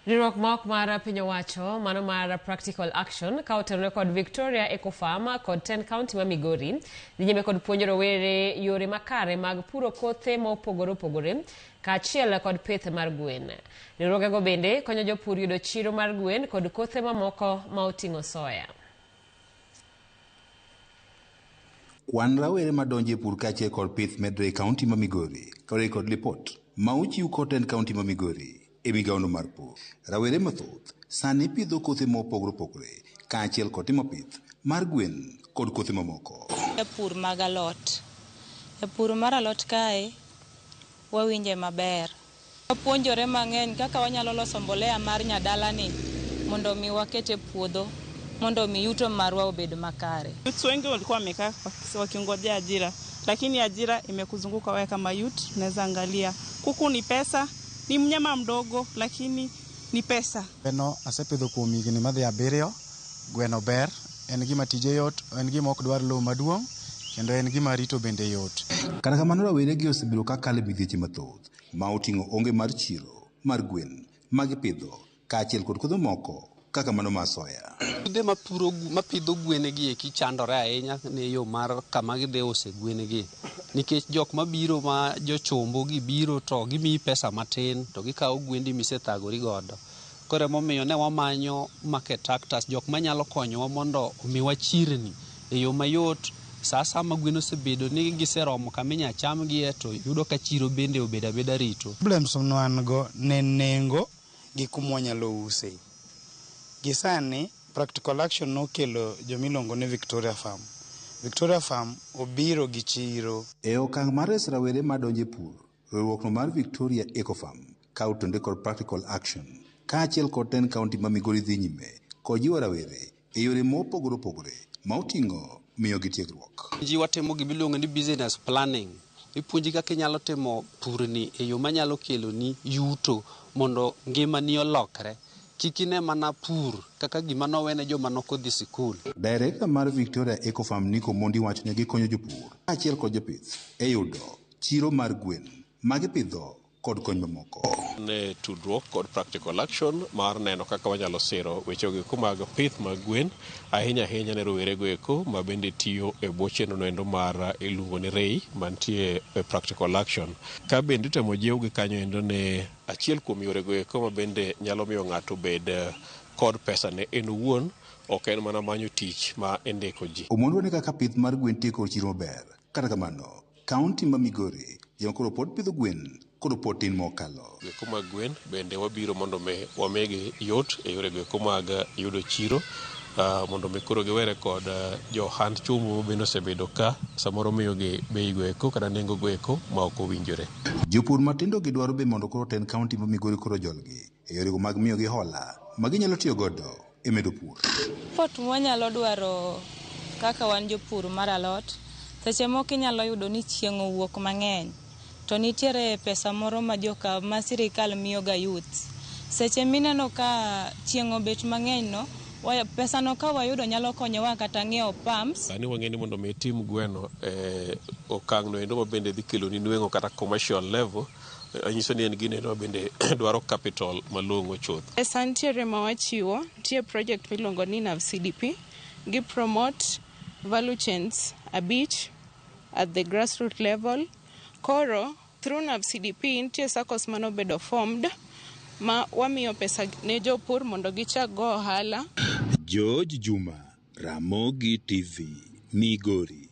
Riwruok ma ok mar piny owacho mano mar Practical Action ka otenore kod Victoria Eco Farm kod 10 county ma Migori dhi nyime kod puonjo rowere yore makare mag puro kothe ma opogore opogore kaachiel kod pith mar gwen. Riwruogego bende konyo jopur yudo chiro mar gwen kod kothe mamoko ma oting'o soya. Kwan rawere madonjo e pur kaachiel kod pith medre e kaunti ma Migori kaluwore kod lipot ma ochiw kod tend kaunti ma Migori e migawono mar pur. Rawere mathoth sani pidho kothe mopogore opogore kaachiel kod timo pith mar gwen kod kothe mamoko. E pur mag alot. E pur mar alot kae wawinje maber. Wapuonjore mang'eny kaka wanyalo loso mbolea mar nyadalani mondo mi waket e puodho mondo mi yuto marwa obed makare. Youths wengi walikuwa wamekaa wakingojea ajira, lakini ajira imekuzunguka wewe kama youth. Unaweza angalia kuku ni pesa, ni mnyama mdogo lakini ni pesa. Gweno asepidho kuom higni madhi abiriyo. Gweno ber, en gima tije yot, en gima ok dwar lowo maduong' kendo en gima rito bende yot. Kata kamano rawere gi osebedo ka kalo e midhieche mathoth ma oting'o onge mar chiro mar gwen ma gipidho kaachiel kod kothe moko kaka mano mar soya. Yudhe mapuro mapidho gwen gi eki chandore ahinya ne yo mar kama gidhi use gwen gi nikech jok mabiro ma jochombo gi biro to gimiyi pesa matin to gikawo gwendi misethagori godo. Koro emomiyo ne wamanyo market actors, jok manyalo konyowa mondo omiwa chirni e yo mayot. Sa asaya ma gwen osebedo ni giseromo kama inyalo chamgie to yudo ka chiro bende obedo abeda rito. Problems mwan go ne nengo gi kuma wanyalo use. Gi sani Practical Action nokelo jomiluongo ni Victoria Farm. Victoria Farm obiro gi chiro. E okang' mar reso rawere madonjo e pur, riwruokno mar Victoria Eco Farm ka otenore kod Practical Action kaachiel kod tend kaunti ma Migori dhi nyime kod jiwo rawere e yore mopogore opogore ma oting'o miyogi tiegruok. Ji watimo gima iluongo ni business planning. Ipuonji kaka inyalo timo purni e yo manyalo keloni yuto mondo ngimani olokre. Kik ine mana pur kaka gima nowene joma nok odhi sikul. Director mar Victoria Eco Farm Nico Mondi wacho ni gikonyo jopur kaachiel kod jopith e yudo chiro mar gwen ma gipidho kod kony mamoko. Ne tudruok kod Practical Action mar neno kaka wanyalo siro wechego eko mag pith mag gwen ahinya ahinya ne rowerego eko ma bende tiyo e bwo chenro endo mar iluongo ni REI mantie e Practical Action. Ka bende itemo jiwgi kanyo endo ne achiel kuom yorego eko ma bende nyalo miyo ng'ato bed kod pesa ne en owuon ok en mana manyo tich ma indiko ji. Omondi ni kaka pith mar gwen tie kod chiro maber. Kata kamano, kaunti ma Migori joma koro pod pidho gwen koro pod tin mokalo. Eko mag gwen bende wabiro mondo mi wamigi yot e yorego eko mag yudo chiro mondo mi koro giwere kod jo ohand chumbo bende osebedo ka samoro miyogi bei go eko kata nengo go eko ma ok owinjore. Jopur matindo gi dwaro be mondo koro tend kaunti ma Migori koro jolgi e yorego mag miyogi hola ma ginyalo tiyo godo e medo pur. Support mwanyalo dwaro kaka wan jopur mar alot, seche moko inyalo yudo ni chieng' owuok mang'eny to nitiere pesa moro ma joka ma sirikal miyo ga youths. Seche mineno ka chieng' obet mang'eny no, pesa no ka wayudo nyalo konyowa kata ng'iewo pumps. Sani wang'e ni mondo mi itim gweno e okang' no endo ma bende dhi keloni nweng'o kata commercial level nyiso ni en gino endo ma bende dwaro capital malong'o chuth. Pesa nitiere ma wachiwo, nitie project miluongo ni NAV CDP, gi promote value chains abich at the grassroots level. Koro through NAV CDP nitie SACCOs manobedo formed ma wamiyo pesa ne jopur mondo gichak go ohala. George Juma, Ramogi TV, Migori.